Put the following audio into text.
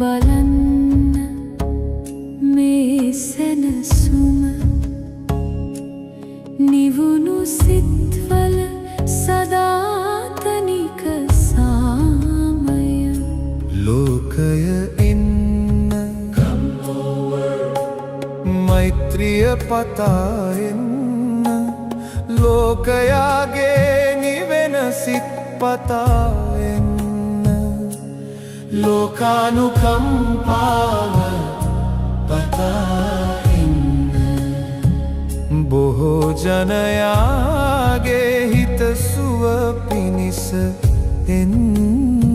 බලන්න මේ සැනසුම. නිවුණු සිත්වල සදාතනික සාමය. ලෝකය එන්න, මෛත්‍රිය පතා එන්න. ලෝකයාගේ නිවෙන සිත් පතා එන්න. ලෝකානුකම්පාව පතා එන්න. බොහෝ ජනයාගේ හිත සුව පිණිස එන්න.